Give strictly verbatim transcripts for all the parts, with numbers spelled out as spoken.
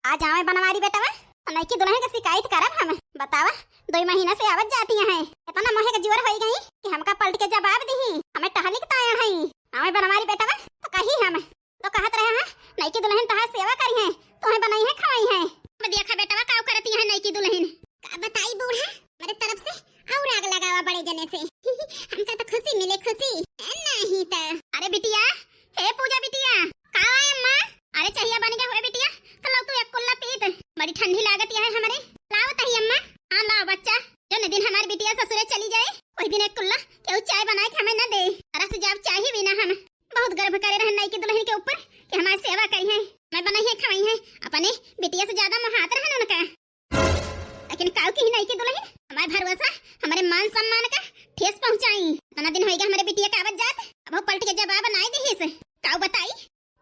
आज आवे बनवारी बेटवा, तो नईकी दुलहिन के सिकाइत करब हम। बतावा, दुइ महीना से आवत जाती हैं, इतना मोहे के जुअर होई गई कि हमका पलटि के जवाब दिही, हमें टहली के तायन हई। आवे बनवारी बेटवा, तो कही हम, तो कहत रहे हैं, नईकी दुलहिन तोहार सेवा करिहैं, तोहे बनइहैं खवइहैं। अब देखा बेटवा, काउ करती हैं नईकी दुलहिन। का बताई बूढ़ा, मेरे तरफ से और आग लगावा बड़े जने से। हमका तो खुशी मिले, खुशी। ए, नहीं तो। अरे बिटिया, हे पूजा बिटिया, का है अम्मा? अरे चहिया बन गया हुए बिटिया, तो लो तू एक कुल्ला पीत, बड़ी ठंडी लागत है हमरे। लाओ तही अम्मा। हाँ लाओ बच्चा, जो दिन हमारी बिटिया ससुरे चली जाए, वही दिन एक कुल्ला केहू चाय बनाए के हमें न दे। अरे से जब चाय ही भी ना हम बहुत गर्व करे रहन नईकी दुलहिन के ऊपर कि हमारी सेवा करिहैं, हमें बनइहैं खवइहैं। अपने बिटिया से ज्यादा मोहात रहन उनका। लेकिन काउ की नईकी दुलहिन, हमार भरोसा, हमरे मान सम्मान का ठेस पहुँचाई। इतना दिन होइगा हमरे बिटिया के आवत जात, अब वो पलटि के जवाब नाई दिहिस। काउ बताई,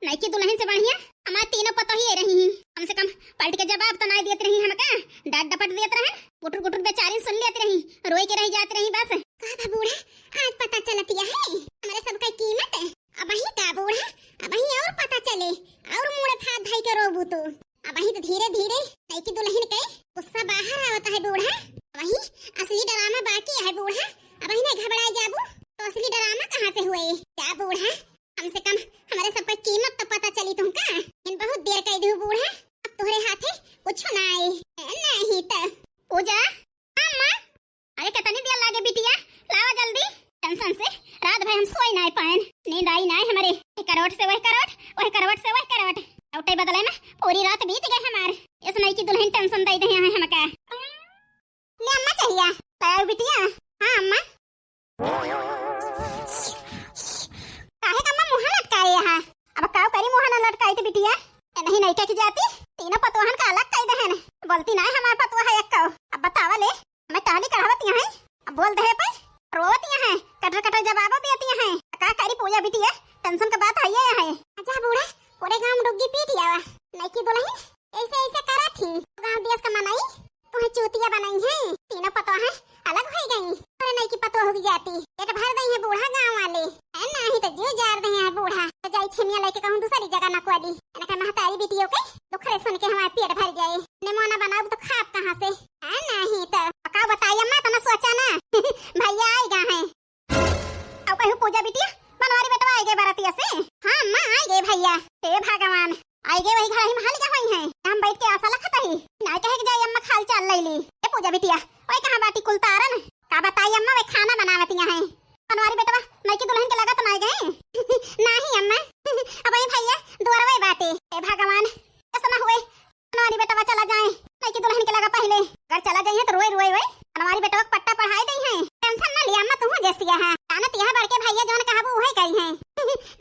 नईकी दुलहिन से बढ़िया हमार तीनों पतोहिए रही हैं। कम से कम पलटि के जवाब तो नाई देत रही हमका, डांट डपट देत रहन, गुटुर गुटुर बेचारी सुन लेत रही, रोई के रह जात रही बस। का बा बूढ़ा, आज पता चलतिया है हमरे सबका कीमत। अबहीं का बूढ़ा, अबहीं और पता चले, और मुड़े हाथ धई के रोबू तू। अबहीं तो धीरे धीरे नईकी दुलहिन के गुस्सा बाहर आवत है बूढ़ा। वही असली ड्रामा बाकी है बूढ़ा। अबहीं नहीं घबराए जाबू तो असली ड्रामा कहाँ से हुए? जा बूढ़ा, कम से कम हमरे सबका कीमत तो पता चली तुमका। इन बहुत देर कई दू बूढ़ा, अब तोहरे हाथे कुछ ना आए। नहीं तो। पूजा, हाँ माँ। अरे कितनी देर लागे बिटिया, लावा जल्दी। टेंशन से रात भर हम सोई नाय पाएन, नींद आई नाय हमरे। एक करवट से वह करवट, वह करवट से वह करवट। लौटे बदले में पूरी रात बीत गए हमार। इस नईकी दुलहिन टेंशन दे दे हैं हमका। ले अम्मा चहिया, लाओ बिटिया। हाँ अम्मा। काहे का अम्मा मुँह लटकाए यहाँ? अब काउ करी मुँह ना लटकाई तो बिटिया। ए नहीं नईका की जाती, तीनों पतोहन का अलग कई दहन। बोलती ना हमार पतोह है एक। अब बतावा ले, मैं टहली कढ़ावत यहाँ, अब बोल दे पे रोवत यहाँ, कटर कटर जवाबो देती यहाँ। का करी पूजा बिटिया, टेंशन का बात है ये है। अच्छा बूढ़ा, पूरे गांव में डुग्गी पीट आवा। नईकी दुलहिन ऐसे ऐसे करा थी, गांव देश का मनई तुम्हें चूतिया बनाई है। तीनों पतोह अलग हो गई, अरे नईकी पतोह हो जाती, पेट भर दई है बूढ़ा गांव वाले। ए, नाही तो जीव जार दे हैं बूढ़ा। तो जाई छिमिया लेके कहूँ दूसरी जगह नकवाली। इनका महतारी बिटियों के दुखरे सुन के हमारा पेट भर जाए। निमोना बनाओ तो खाब कहाँ से? ए, नाही तो। का बताई अम्मा, इतना सोचा ना। भैया आएगा है। अब कहूँ पूजा बिटिया, बनवारी बेटवा आए गए बरतिया से। हाँ अम्मा, आए गए भैया। हे भगवान, आए गए वही घर ही महल का होई हैं। हम बैठ के आशा लखत ही। ना कहे के जाए अम्मा खाल चाल ले ली। ए पूजा बिटिया, ओए कहाँ बाटी कुलतारन? का बताई अम्मा, वे खाना बनावतिया हैं। बनवारी बेटवा, नईकी दुलहिन के लगा तो ना गए? नाही अम्मा, अब ये भैया दुआरवे बाटे। हे भगवान, ऐसा ना हुए, बनवारी बेटवा चला जाए, नईकी दुलहिन के लगा पहिले। अगर चला जाइए तो रोए रोए रोए बनवारी बेटवा के पट्टा पढ़ाई दई है। टेंशन ना लिया अम्मा, तू जैसी है। जानत यहाँ बड़के भैया जौन कहबू उहे कही हैं।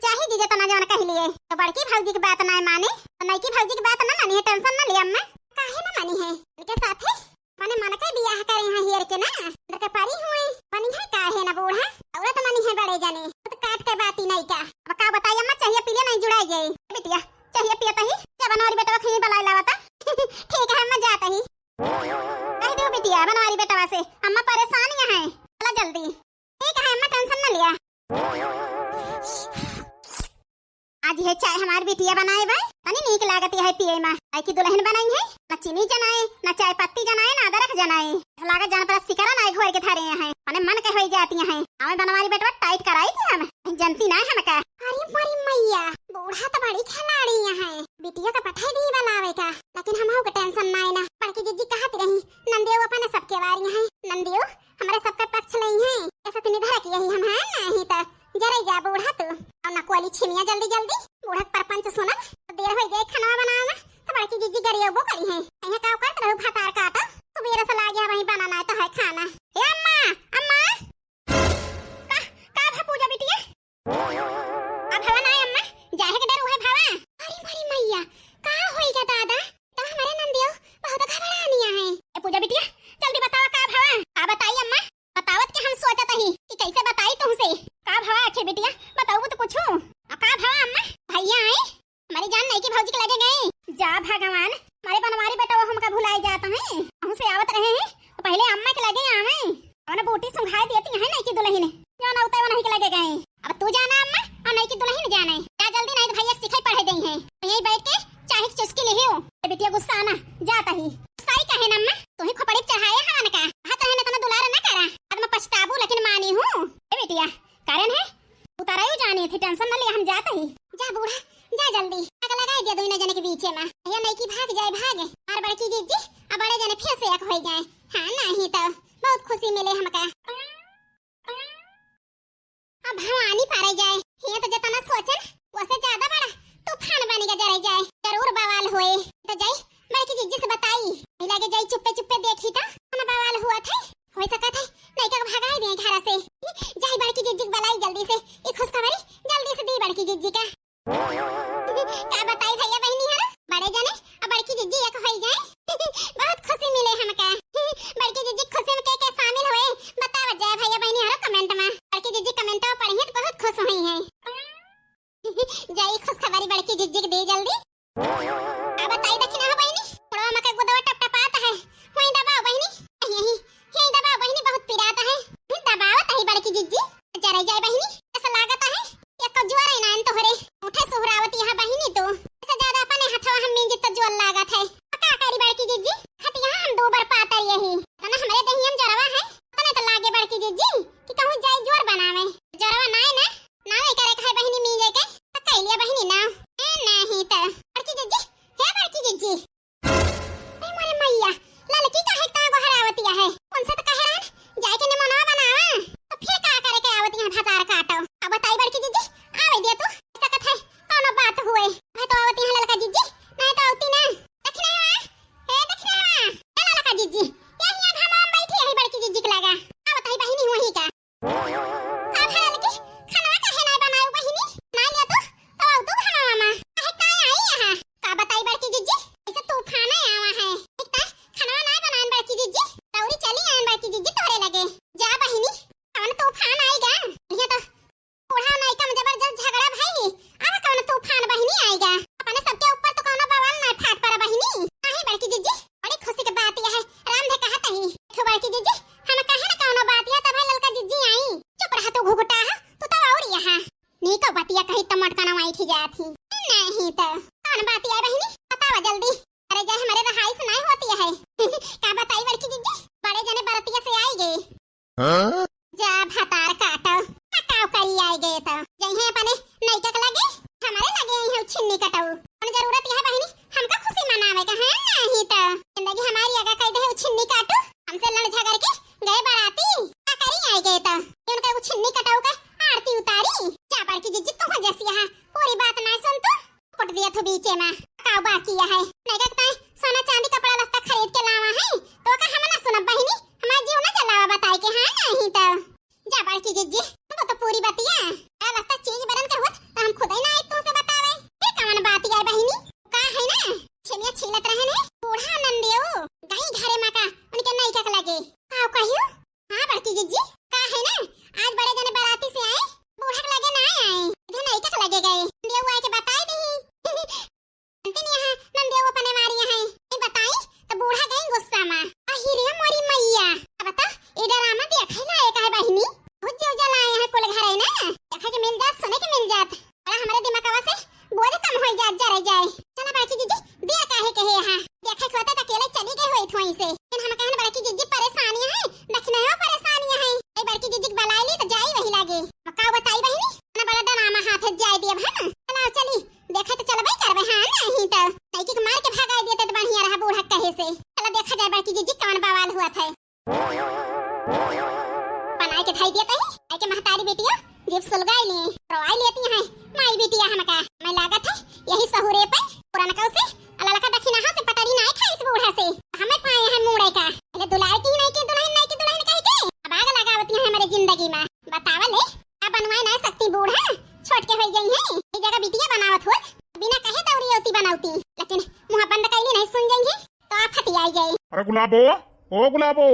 चाहे जीजा तना जौन कह लिए, तो बड़की भौजी की बात ना माने, तो नईकी भौजी की बात ना मानी है। टेंशन ना लिया अम्मा। काहे ना मानी है? इनके साथे अपने मन के बियाह करे हैं हेर के ना, अंदर के परी हुए। बनी है काहे ना बूढ़ा, औरत मनी है बड़े जाने, तो काट के बाटी नहीं का। अब का बताई अम्मा, चाहिए पीले नहीं जुड़ाई गई। बिटिया, चाहिए पिया तही, जब बनवारी बेटवा खई बलाई लावता। ठीक है अम्मा, जाता ही। कह दो बिटिया बनवारी बेटवा से, अम्मा परेशान यहाँ है, चला जल्दी। ठीक है अम्मा, टेंशन ना लिया। आज यह चाय हमार बिटिया बनाए बा, तनी नीक लागत यह पिए मा। आई की दुलहिन बनाई है, ना चीनी जनाए, ना चाय पत्ती जनाए, ना अदरक जनाए। लागत जान पर सिकरा ना घोर के धरे हैं, मने मन के होई जाती हैं। हमें बनवारी बेटवा टाइट कराई थी हम, जनती ना हम का। अरे मोरी मैया, बूढ़ा तो बड़ी खिलाड़ी है। बिटिया का पठाई दी बनावे का, लेकिन हम के टेंशन ना ना। बड़की जीजी कहत रही, नंदियो अपने सबके वारी हैं। नंदियो हमरे सबका पक्ष लई हैं, ऐसा तो निधर की यही हम हैं, नहीं तो जरे जा बूढ़ा तू। और ना कोली छिमिया जल्दी जल्दी, बूढ़ा के परपंच सुनब, तो देर हो जाए खाना बनावे में, तो बड़की जीजी गरियबो करी हैं। यहाँ का करत रहू भतार काटा, तू बेरा से लागे वहीं बनाना है तो है खाना। ए अम्मा, अम्मा, का, का भा पूजा बिटिया? अब हवा ना अम्मा, जाहे के डर उहे भावा। अरे मोरी मैया, का होई गा दादा? तब हमारे नंदियो बहुत घबरानिया है। ए पूजा बिटिया, जल्दी बतावा का भावा? का बताई अम्मा? बतावत के हम सोचत ही कि कैसे बताई तुमसे। का भावा आखिर बिटिया, बताऊ तो कुछ। आ का भावा अम्मा? भैया आए? हमारी जान नहीं की भौजी के लगे गए। जा भगवान, हमारे बनवारी बेटा वो हमका भुलाए जाता है। हमसे आवत रहे हैं, तो पहले अम्मा के लगे आवे। हमने बूटी सुंघाए देती है नहीं की दुलहिन। जो ना उतार नहीं के लगे गए। अब तू जाना अम्मा, और नहीं की दुलहिन जाने। जा जल्दी, नहीं तो भैया सिखाई पढ़े देई हैं। तो यही बैठ के चाहे की चुस्की ले हो। तो बिटिया गुस्सा आना, जात ही। साई कहे न अम्मा, तू ही खोपड़ी पे चढ़ाए हवन का? हाथ रहे न तना दुलार न करा। बाद में पछताबू लेकिन मानी हूँ। ए बिटिया, कारण है, उतारा ही जाने थी, tension न ले, हम जात ही। जा बूढ़ा, जा जल्दी। आग लगाई दिया दोनों जने के बीचे में। या नहीं कि भाग जाए भाग। और बड़की जिज्जी, अब बड़े जने फिर से एक हो जाए। हाँ, नहीं तो बहुत खुशी मिले हमका। अब भवानी पारे जाए, हियां तो जतना सोचन, वसे ज्यादा बड़ा तूफान बनी के जरे जाए। जरूर बवाल होए। तो जाई, बड़की जिज्जी से बताई। लगे जाई, चुप्पे चुप्पे देखी तो, कौन बवाल हुआ थे। हो सकत है, लइका के भगाई दे घर से। जाई, बड़की जिज्जी के बुलाई जल्दी से। ई खुशखबरी जल्दी से दी बड़की जिज्जी का। का बताई भैया बहिनी हर, बड़े जने अब बड़की जिज्जी एक होई जाए। बहुत खुशी मिले हमका। बड़की जिज्जी खुशी में के के शामिल होए, बतावा जाए भैया बहिनी हर comment में। बड़की जिज्जी comment में पढ़ी है तो बहुत खुश हुई है। जाई खुशखबरी बड़की जिज्जी के दे जल्दी। अब बताई दखिना हो बहिनी, थोड़ा मके गुदवा टपटपात है। वहीं दबाओ बहिनी, यही, यही दबाओ बहिनी, बहुत पिरात है। दबावत है बड़की जिज्जी, जरे जाए बहिनी, ऐसा लागत है, एक जोर है ना तोहरे। उठे सुहरावत यहाँ बहिनी तो, ऐसा ज्यादा अपने हथवा हम मिंज तो जोर लागत है। का करी बड़की जिज्जी, खतिया हम दो बार पातर यही। तना हमरे दहियम जरवा है, तने तो लागे बड़की जिज्जी, कि कहूँ जाई जोर बनावे। जरवा नाय ना, नाव करे कहे बहिनी मिले के, त कैलिया बहिनी नाव। ए, नहीं त। बड़की जिज्जी, हे बड़की जिज्जी। ए मोरे मैया, ललकी काहे ता गोहरावतिया है? उनसे त कहे रहन, जाए के निमनवा बनावा। त फिर का करे के आवतिया है भतार काटो? अब बताई बड़की जिज्जी, आवे दे तू। सकत है, कौनो बात हुए। भाई तो आवतिया है ललका जिज्जी, नहीं तो आवती ना। दखिनवा, ए दखिनवा, ए ललका जिज्जी, ये हियां घामा में बैठी है बड़की जिज्जी के लगा। आवत है बहिनी वही का। का भरल की? खानवा काहे नाय बनायू बहिनी? ना लिया तू, तो आऊ तू खानवा मा। काहे काय आई यहाँ? का बताई बड़की जिज्जी? ऐसे तूफान आवा है। एक ता खानवा नाय बनान बड़की जिज्जी। दौरी चली आन बड़की जिज्जी तोहरे लगे। जा बहिनी, कौन तूफान आई गा? यहाँ तो बूढ़ा नाई कम जबरदस्त झगड़ा भाई। अब कौन तूफान बहिनी आई गा? अपने सबके ऊपर तो कौनो बवाल नाय फाट पड़ा बहिनी। काहे बड़की जिज्जी? बड़ी खुशी के बात यह है, राम धे कहत ही। देखो बड़की जिज्जी, हम कहे न कौनो बात यह, तब ललका जिज्जी आई। चुप रह तू घुघुटा है, तू तो और यहाँ। नीको बतिया कही त मटकना माई थी जात ही। नहीं तो, कौन बात यह बहिनी? बतावा जल्दी। अरे जाए हमारे रहाई से नहीं होती है। का बताई बड़की जिज्जी? बड़े जने बरतिया से आई गए। हाँ? जा भतार काटो, हटाओ करी आए गए तो। जइहे अपने नैका के लगे, हमारे लगे आई है छिन्नी कटाऊ। कौन जरूरत यह बहिनी, हमका खुशी मनावे का है नहीं तो। जिंदगी हमारी आगा कह दे है छिन्नी काटू, हमसे लड़ झगड़ के गए बराती, का करी आए गए तो। ये उनका वो छिन्नी कटाऊ का आरती उतारी, जा बड़की जिज्जी तू जैसी यहाँ पूरी बात ना सुन तू। पट दिया थो बीचे मा, का बाकी है? नैका के ताई सोना चांदी कपड़ा लत्ता खरीद के लावा है, तो का हम ना सुनब बहिनी, हमार जीव ना जलावा बताए के, हाँ नहीं तो। जा बड़की जिज्जी, हम तो पूरी बतिया, का लत्ता चीज बरन के होत, तो हम खुद ही ना आई तुमसे बतावे। ये कौन बात है बहिनी? का है ना, छिमिया छीलत रहे ने, बूढ़ा नंदियो, गई घरे मा का, उनके नैका के लगे। का कहियो? हाँ बड़की जिज्जी, का है ना, आज बड़े जने बराती से आए, बूढ़ा के लगे ना आए, इधर नैका के लगे गए। नंदियो आए के बताए दही। जानते नहीं है, नंदियो अपने मारी है, नहीं बताई तो बूढ़ा गए गुस्सा मा। अही रे मोरी मैया, अब बता, ये ड्रामा देखे लायक है बहिनी, बहुत जीव जलाए हैं कुल घर है ना, देखे के मिल जात, सुने के मिल जात। बड़ा हमारे दिमागवा से बोझ कम होई जात, जरे जाए। चला बड़की जिज्जी, दिया काहे कहे यहाँ? देखे के होता तो अकेले चली गई होई थोई से। लेकिन हम कहन बड़की जिज्जी परेशानी है, दखिनवा परेशानी है। ए बड़की जिज्जी के बलाई ली तो जाई वही लागे। अब का बताई बहिनी? ना बड़ा डरामा हाथ है जाए दिए हम। चला चली, देखे तो चलबे करबे, हाँ नहीं तो। लड़की के मार के भगाई देते तो बढ़िया रहा बूढ़ा कहे से। चला देखा जाए बड़की जिज्जी कौन बवाल हुआ था। बनाए के खाई दिया तही, आई के महतारी बेटिया, जीभ सुलगाई ली, रोवाई लेती हैं, माई बेटिया हमका। मैं लागत है, यही सहूरे पे, पुरनकौ से, ललका दखिनहा से पटरी नाय खाई इस बूढ़ा से, हमें पाए हैं मूड़े का। पहले दुलार की नहीं की दुल्हन, नहीं की दुल्हन कह के, अब आग लगावती हैं हमारे जिंदगी मा। बतावा ले, का बनवाए ना सकती बूढ़ा, छोट के होई गई है, ये जगह बिटिया बनावत होत, बिना कहे दौरी होती बनौती, लेकिन मुँह बंद कैली नहीं सुन गई है। तो आफत ही आई गए। अरे गुलाबो, ओ गुलाबो।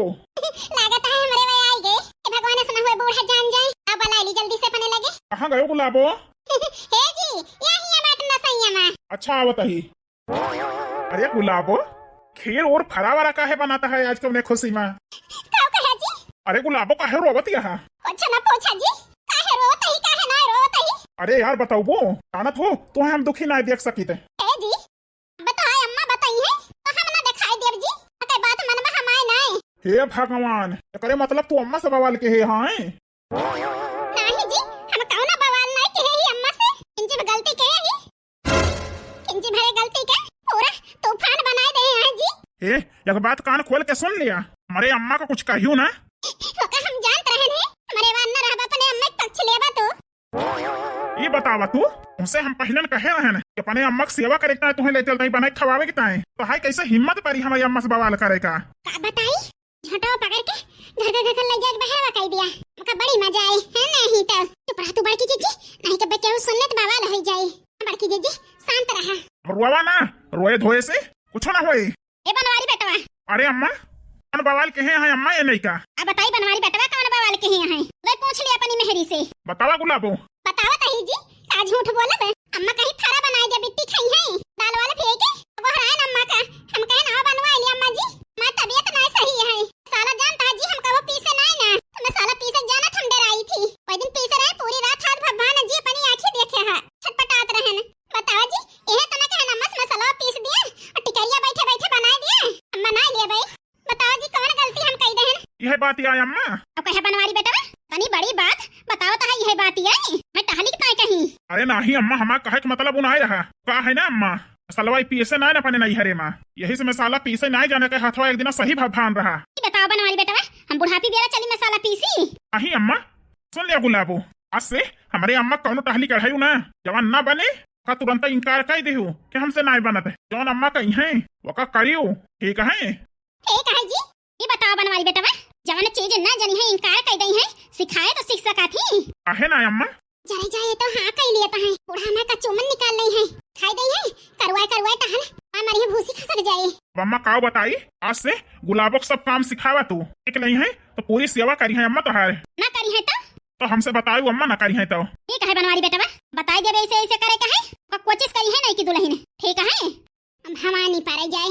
लागत है हमरे वही आई गए। ए भगवान, ऐसा ना हुए बूढ़ा जान जाए। अब बुला ली जल्दी से अपने लगे। कहाँ गयो गुलाबो? हे जी, यही है बाट नसैया मा। अच्छा, आवत ही। अरे गुलाबो, खीर और फरावरा काहे बनाता है आज तुमने खुशी मा? का कहा जी? अरे गुलाबो, काहे रोवत यहाँ? कुछ ना पूछा जी, काहे रोवत ही, काहे ना रोवत ही? अरे यार बताओ वो, जानत हो, तुम्हें हम दुखी ना देख सकी थे। हे जी, बताए अम्मा बताई है, तो हे भगवान, एकरे मतलब तू अम्मा से बवाल केहे हैं? नाहीं जी, हम कउनो बवाल नाहीं केहे ही अम्मा से। किंची गलती केहे ही, किंची भरे गलती के पूरा तूफान बनाए देहे हैं जी। ए, एक बात कान खोल के सुन लिया, हमरे अम्मा का कुछ कहियो ना। ओका हम जानत रहन है, हमरे वार न रहबा, अपने अम्मा के पक्ष लेबा तू। ई बतावा तू, तुमसे हम पहिलन कहे रहन कि अपने अम्मा के सेवा करे के ताईं, तुहें ले चलत ही बनाए खवावे के ताईं, तो हाय कैसे हिम्मत परी हमरे अम्मा से बवाल करे का? का बताई, झोंटवा पकड़ के घर के घर ले जाके बहरवा कई दिया। ओका बड़ी मजा आई है, नाहीं तो। चुप रह तू बड़की जीजी, नाहीं तो केहू सुन ले तो बवाल होइ जाई। बड़की जीजी, शांत रहा। अब रोवा ना, रोए धोए से कुछ ना होई। ए बनवारी बेटवा। अरे अम्मा, कौन बवाल केहे हैं अम्मा ये नहीं का? अब बताई बनवारी बेटवा, कौन बवाल केहे हैं? वे पूछ लिया अपनी मेहरी से। बतावा गुलाबो। बतावा तही जी, का झूठ बोलब? अम्मा कहीं फरा बनाए दे, बिट्टी खाई है, दाल वाल फेंके, गोहरायन अम्मा का। हम कहे ना बनवाए ली अम्मा जी, हमार तबीयत ना सही है। साला जानता है जी, हम कबो पीसे नाहीं ना, तो मैं साला पीसे जानत हम डराई थी। वही दिन पीसे रहे, पूरी रात हाथ भगवान जी अपनी आँखी देखे है, छटपटात रहन। बतावा जी, यह तो ना कहना मस्त मसाला पीस दिया और टिकरिया बैठे बैठे बनाए दिया, अम्मा ना लिए भाई। बतावा जी, कौन गलती हम कई देहन? यह बात या अम्मा? अब कहे बनवारी बेटवा, तनी बड़ी बात बतावा, तहा यह बात आई, मैं टहली के ताईं कहीं। अरे नाहीं अम्मा, हमार कहे के मतलब उ नाहीं रहा। का है ना अम्मा, मसलवा ई पीसे नाहीं ना अपने नैहरे मा, यही से मसाला पीसे नाहीं जाने के हथवा एक दिन सही भगवान रहा। ई बतावा बनवारी बेटवा, हम बुढ़ापी बेरा चली मसाला पीसी? नाहीं अम्मा, सुन लिया गुलाबो, आज से हमरे अम्मा कौनो टहली कढ़ाई ना, जवान ना बने, का तुरंत इनकार कई देहु कि हमसे नाहीं बनत है। जौन अम्मा कही हैं, वका करियो, ठीक है? ठीक है जी, ई बतावा बनवारी बेटवा, जवन चीज ना जनी है, इनकार कई दई है, सिखाए तो सीख सका थी। आहे ना अम्मा? जरे जाए तो हाँ कई लिया तहा, बूढ़ा माँ का चुमन निकाल लई है, खाई दई है, करुआए करुआए टहन, आ मरी भूसी खसक जाए। अम्मा काव बताई, आज से गुलाबो के सब काम सिखावा तू, सीख लई है तो पूरी सेवा करी है अम्मा तोहार। ना करी है तो? तो हमसे बताई अम्मा ना करी है तो। ठीक है बनवारी बेटवा, बताई देबे ऐसे ऐसे करे के है, का कोशिश करी है नहीं कि दुल्हन, ठीक है? अब हवा नहीं पारे जाए,